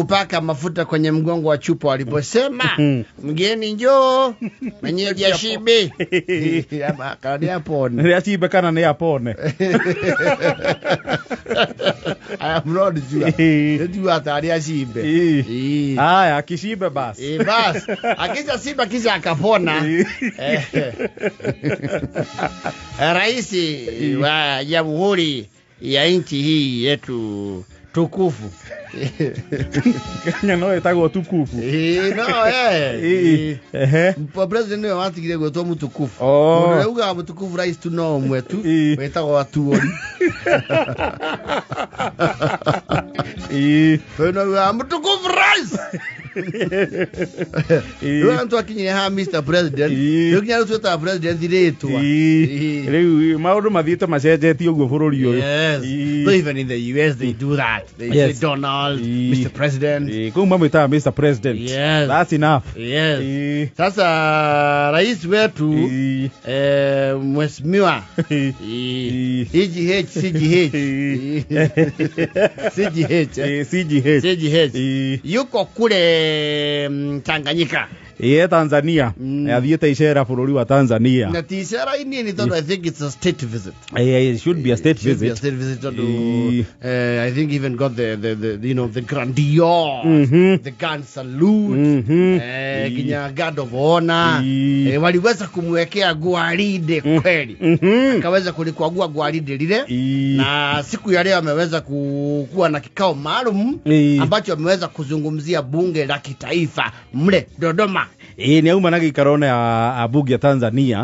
kupaka mafuta kwenye mgongo wa chupa waliposema mgeni njoo mwenyeji ashibe. Ama kana nĩ apone. Nĩ acimbe kana nĩ apone. I am not sure. Ndio atari ashimbe. Ĩĩ. Haya, akicimbe bas. Eh, bas akisha simba kisha akapona. Rais wa Jamhuri ya nchi hii yetu tukufu. Kenya no ĩtagwo tukufu. Eh, no eh. Ĩĩ. Ehe. President niwe watigire gwĩtwo mutukufu. Oh. Mũndũ ũrĩa ugaga mutukufu rais tu no ũmwe tu Ĩĩ. wĩtagwo Atuori. Ĩĩ. Ũyũ no ugaga mutukufu rais. Ĩĩ. Rĩu twakinyire haha Mr President. Ĩĩ. Rĩu nginya rĩu twĩtaga president rĩtwa. Ĩĩ. Ĩĩ. Rĩu maũndũ mathiĩte macenjetie ũguo bũrũri ũyũ. Yes. Ĩĩ. So even in the US they do that. They Yes. say Donald, Ĩĩ. Mr President. Ĩĩ, kũu mamwĩtaga Mr President. Yes. That's enough. Yes. Ĩĩ. Sasa rais wetu Ĩĩ. mheshimiwa Ĩĩ. E- EGH CGH CGH eh? Ĩĩ, CGH. CGH Ĩĩ. yuko kule Tanganyika. Ĩĩ, Tanzania. Athiĩte icera bũrũri wa Tanzania. Na ti icera inini tondũ I think it's a state visit. Ĩĩ, it should be a state Should be a visit. state visit tondũ Ĩĩ. I think even got the you know the grandeur, the gun salute, nginya guard of honor. Ĩĩ. Waliweza kumwekea gwaride kweli, akaweza kulikwagua gwaride lile. Ĩĩ. Na siku ya leo ameweza kuwa na kikao maalum Ĩĩ. ambacho ameweza kuzungumzia bunge la kitaifa mle Dodoma. Ĩĩ, nĩ auma na gĩikaro na ambunge a Tanzania.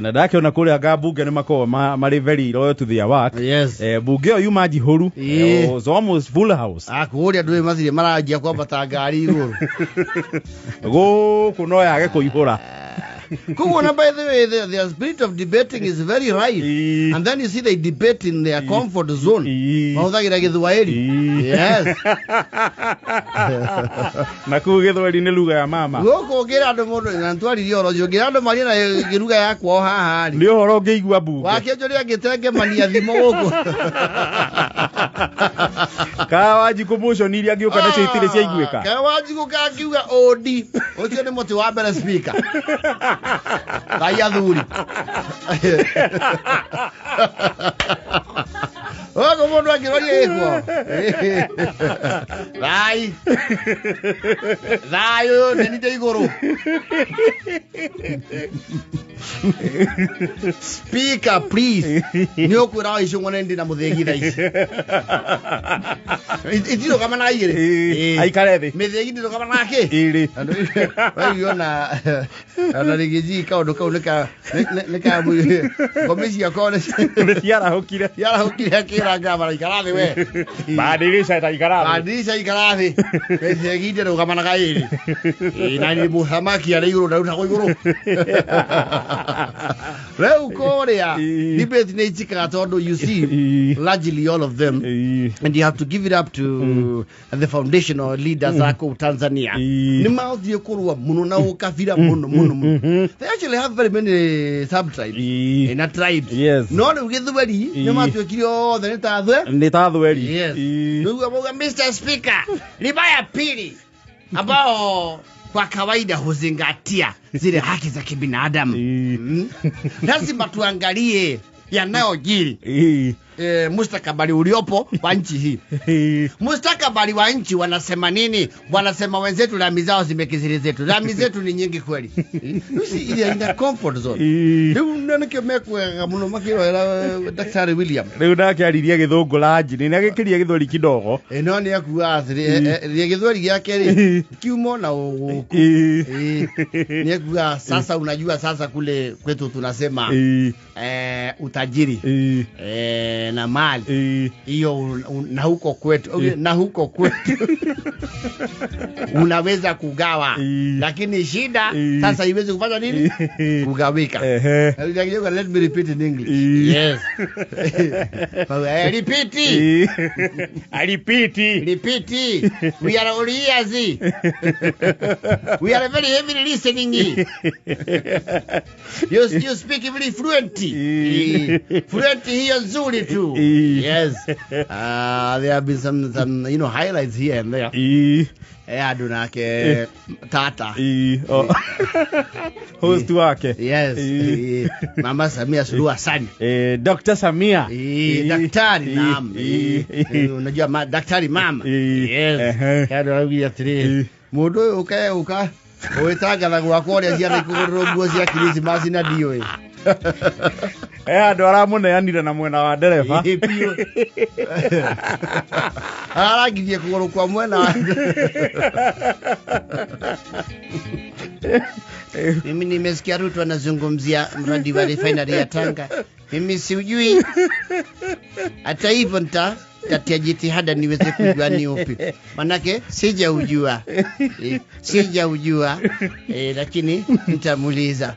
Na ndakĩona kũrĩa anga mbunge nĩ makoragwo marĩ very loyal to their work. Yes. Mbunge ĩyo yuma njihũru. Ĩĩ. Was almost full house. Ah, kũrĩa andũ mathire maranjia kwambata ngari igũrũ. Gũkũ no yage kũihũra. Koguo na by the way their spirit of debating is very right. Ĩĩ. And then you see they debate in their comfort zone. Ĩĩ. Mahũthagĩra Gĩthwaĩri. Ĩĩ. Yes. Na kũu gĩthweri nĩ lugha ya mama. Gũkũ ũngĩra andũ mũndũ na twaririe ũhoro ũcio ũngĩra andũ marie na gĩruga ya kwao haha rĩ. Nĩ ũhoro ũngĩigua mbunge. Wakĩnjũria ngĩtengemania thimũ gũkũ. Ka Wanjikũ motion iria angĩũka nacio itirĩ ciaiguĩka. Ka Wanjikũ kangiuga odi ũcio nĩ mũtĩ wa mbere speaker. Ngai athuri. Gũkũ mũndũ angĩroria gĩkuo. Thai. Thayũ nĩ ndĩ igũrũ. Speaker please. Nĩ ũkwĩra wa icũng'wa nĩ ndĩ na mũthĩgi thaa ici. Itirũgamanaga igĩrĩ. Ĩĩ, aikare thĩ. Mĩthĩgi ndĩrũgamanaga kĩ? Ĩrĩ. Waigua ona rĩngĩ kaũndũ kau nĩ ka ngomi ciakwa Nĩ ciarahũkire. ciarahũkire akĩra ngavana ikara thĩ we. Badilisha itaikara thĩ. Badilisha ikara thĩ. Mĩthĩgi ndĩrũgamanaga ĩrĩ. Ĩĩ, na nĩ mũthamaki arĩ igũrũ ndarutagwo igũrũ. Rĩu kũrĩa Ĩĩ. debate nĩ icikaga tondũ you see Ĩĩ. largely all of them Ĩĩ. and you have to give it up to the foundational leaders a kũu Tanzania. Ĩĩ. Nĩ mahotire kũrũa mũno na ũkabira mũno mũno mũno. They actually have very many sub-tribes Ĩĩ. na tribes. Yes. No rĩu gĩthweri nĩ Ĩĩ. matuĩkire othe nĩ ta thwe. Nĩ ta thweri. Yes. Ĩĩ. Rĩu mauga Mr Speaker, riba ya pili ambao kwa kawaida huzingatia zile haki za kibinadamu. Ĩĩ. Lazima tuangalie yanayojiri Ĩĩ. mustakabali uliopo wa nchi hii. Ĩĩ. Mustakabali wa nchi wanasema nini? Wanasema wenzetu lami zao zimekiziri zetu, lami zetu ni nyingi kweli. You see, they are in the comfort zone. Ĩĩ. Rĩu nĩkĩo mekwega mũno makĩrorera Daktari William. Rĩu ndakĩaririe gĩthũngũ lanji nĩ agĩkĩria gĩthweri kidogo. Ĩ, no nĩ akuaga atĩrĩ gĩthweri gĩake rĩ kiumo na ũgũkũ. Ĩĩ. Ĩ, nĩ akuaga sasa, unajua sasa kule kwetu tunasema Ĩĩ. utajiri Ĩĩ. na mali Ĩĩ. hiyo na huko kwetu okay, na huko kwetu unaweza kugawa Ĩĩ. lakini shida Ĩĩ. sasa iwezi kufanya nini Ĩĩ. kugawika. Ehe. Let me repeat in English. Ĩĩ. Yes. Repeat. Ĩĩ. Aripiti. Repeat. We are all ears. We are very heavily listening. You speak very fluent. Ĩĩ. Fluent hiyo nzuri tu. 2. Yes. There have been some highlights here and there. Andũ nake tata. Host wake. Yes. Mama Samia Suluhu Hassan. Dr. Samia. Daktari naam. Unajua daktari mama. Yes. Andũ araugire atĩrĩrĩ, mũndũ ũyũ ũka ũgĩtangatha gwakwa ũrĩa ciana ikũgũrĩrwo nguo cia Krismasi na ndiũĩ. Andũ aramũneanire na mwena wa ndereba. Ararangirie kũgũrũ kwa mwena wa Mimi nimesikia Ruto anazungumzia mradi wa refinery ya Tanga. Mimi siujui. Hata hivyo nitatia jitihada niweze kujua ni upi. Manake sijaujua. Sijaujua. Lakini nitamuuliza.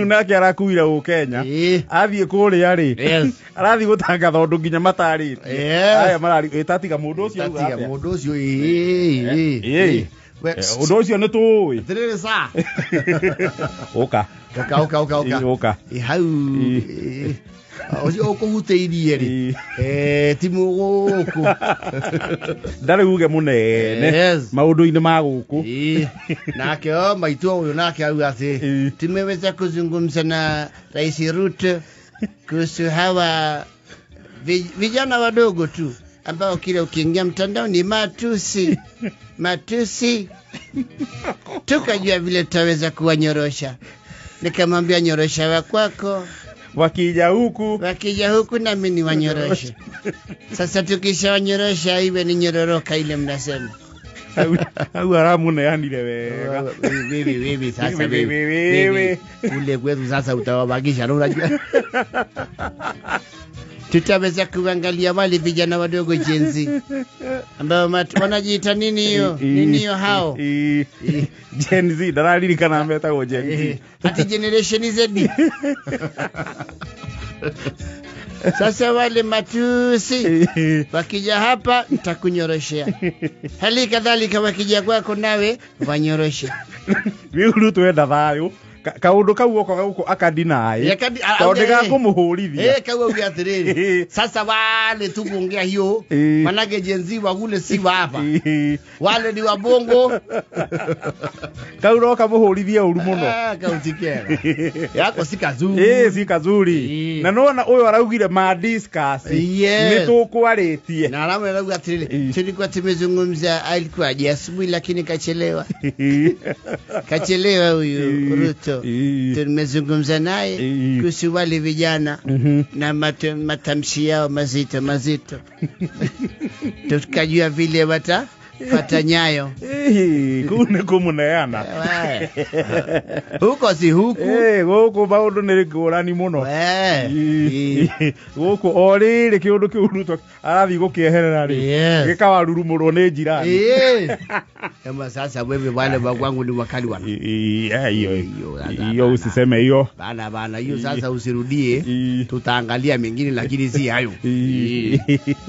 Nake arakuire u Kenya. Athiĩ kũrĩa rĩ. Arathiĩ gũtangatha ũndũ nginya matarĩtie. Aya marari ĩtatiga mũndũ ũcio auga. Tatiga mũndũ ũcio. Ũndũ ũcio nĩ tũĩ. Atĩrĩrĩ sa. Ũka. Ũka. Ũka. Hau. Ũcio ũkũhutĩirie rĩ. Ti mũgũkũ. Ndarĩ uge mũnene. Maũndũ-inĩ ma gũkũ. Nake maitũ ũyũ nake auga atĩ tumeweza kuzungumza na Rais Ruto kuhusu hawa vijana wadogo tu ambao kila ukiingia mtandao ni matusi. Matusi. Tukajua vile tutaweza kuwanyorosha. Nikamwambia nyorosha wa kwako. Wakija huku na mimi ni wanyoroshe. Sasa tukishawanyorosha iwe ni nyororoka ile mnasema. Au aramuneanire wega. Wewe sasa wewe. Ule kwetu sasa utawabakisha unajua. Tutaweza kuangalia wale vijana wadogo Gen Z ambao wanajiita nini hiyo? Nini hiyo hao? Gen Z ndararirikana metagwo Gen Z. Ati generation Z. Sasa wale matusi wakija hapa nitakunyoroshea. Hali kadhalika wakija kwako nawe wanyoroshe. Rĩu Ruto enda thayũ. Kaundu kau oka guku akadinai tondu gakumuhurithia kau auge atiriri sasa wale tukuongea hiyo manake Gen Z wa kule si wa hapa wale ni wa bongo kau roka muhurithia uru muno kau tikera yako si kazuri si kazuri na nona uyu araugire ma discuss ni tukwaritie na aramwe arauga atiriri tulikuwa tumezungumza alikuwa je asubuhi lakini kachelewa kachelewa huyu Ruto. Tumezungumza naye kuhusu wale vijana na matamshi yao mazito mazito. Tukajua vile watapata nyayo. Kune kumuneana. Huko si huku. Guku maundu ni ngurani muno. Guku o riri kiundu kiu Ruto arathi gukieherera ri gikawarurumurwo ni jirani. Kama sasa wewe wale wa kwangu ni wakali wana. Hiyo usiseme hiyo. Bana hiyo sasa usirudie. Tutaangalia mengine lakini si hayo.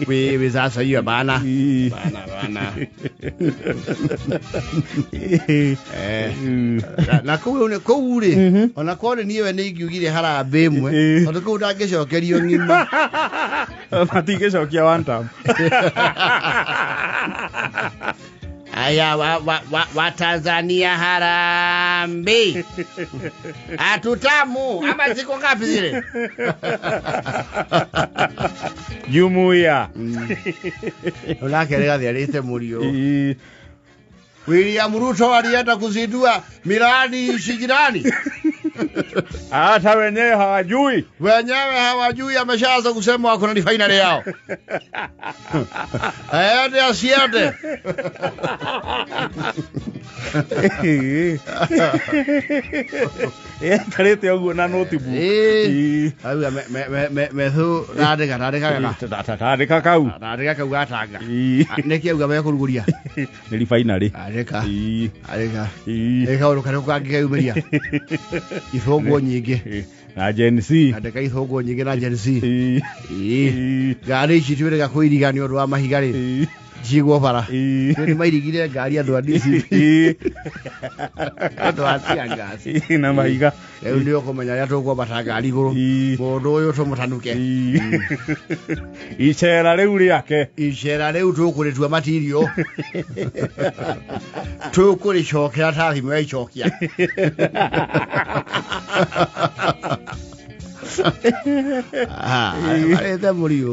Wewe sasa hiyo bana. Bana. Na kuu kuu ri ona kore niwe ni ingiugire harambĩ ĩmwe tondu kuu ndangĩcokerio ng'ima. Matingĩcokia one time. Aya wa Tanzania harambee. Atutamu ama ziko ngapi zile? Jumuiya. Ulake rega murio. William Ruto alienda kuzindua miradi shijirani. Hata wenyewe hawajui. Wenyewe hawajui, ameshaanza kusema wako na refinery yao. Aende asiende. Karete uguo na notebook. Auga me thu randika randika kau. Randika kau gatanga. Niki auga mekuruguria. Ni refinery. Andika. Andika. Eka uru karuka angikeyumiria. Ithũngũ nyingĩ. Na Gen Z. Andika ithũngũ nyingĩ na Gen Z. Ngari ici twĩrĩga kũiriga nĩ ũndũ wa mahiga rĩ. Cigwo bara. Nĩ mairigire ngari andũ a DCP. Andũ a tear gas. Na mahiga. Rĩu nĩ ũkũmenya rĩrĩa tũkwambata ngari igũrũ. Mũndũ ũyũ tũmũtanuke. Icera rĩu rĩake. Icera rĩu tũkũrĩtua matirio. Tũkũrĩcokera ta thimũ ya icokia. Arĩte mũriũ.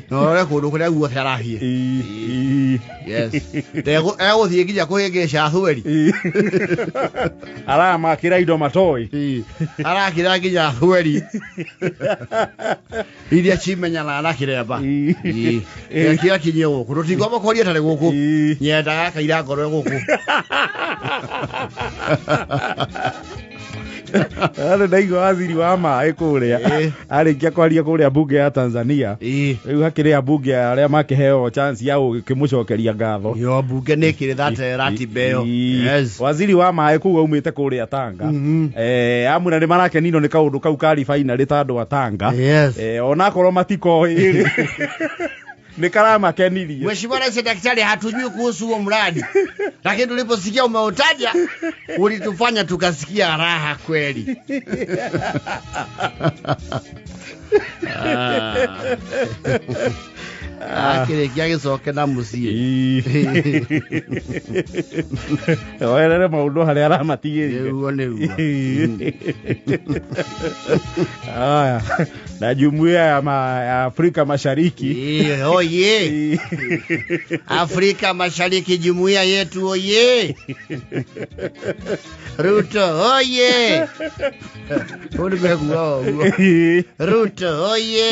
Na ũrore kũndũ kũrĩa guothe arathiĩ. Yes. Egũthiĩ nginya kũhĩngĩca athweri. Aramakĩra indo matoĩ. Arakĩra nginya athweri. Iria cimenyanaga na kĩremba. Reke akinyie gũkũ. Tũtingwamũkoria tarĩ gũkũ. Nyendaga kaira ngorwo gũkũ. Arĩ ndaigua waziri wa maĩ kũrĩa arĩkia kwaria kũrĩa bunge ya Tanzania. Rĩu hakĩrĩ ambunge arĩa makĩheo chance ya gũkĩmũcokeria ngatho. Yo bunge nĩ kĩrĩ thate ratiba ĩyo. Yes. Waziri wa maĩ kũu aumĩte kũrĩa Tanga. Amuna nĩ marakenino nĩ kaũndũ kau ka refinery ta andũ a Tanga. Yes. Onakorwo matikoĩ nĩ karamakenirie. Mheshimiwa Rais Daktari, hatujui kuhusu huo mradi, lakini tuliposikia umeutaja ulitufanya tukasikia raha kweli. Akĩrĩkia gĩcoke na mũciĩ. Oerere maũndũ harĩa aramatigĩrire. Nĩguo nĩguo. Aya, na jumuiya ya Afrika Mashariki. Oye. Afrika Mashariki jumuiya yetu oye. Ruto oye. Ulimwengu ũguo. Ruto oye.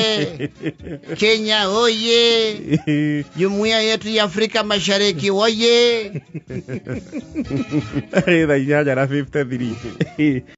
Kenya oye. Jumuiya yetu ya Afrika Mashariki oye. Thaa 8:53.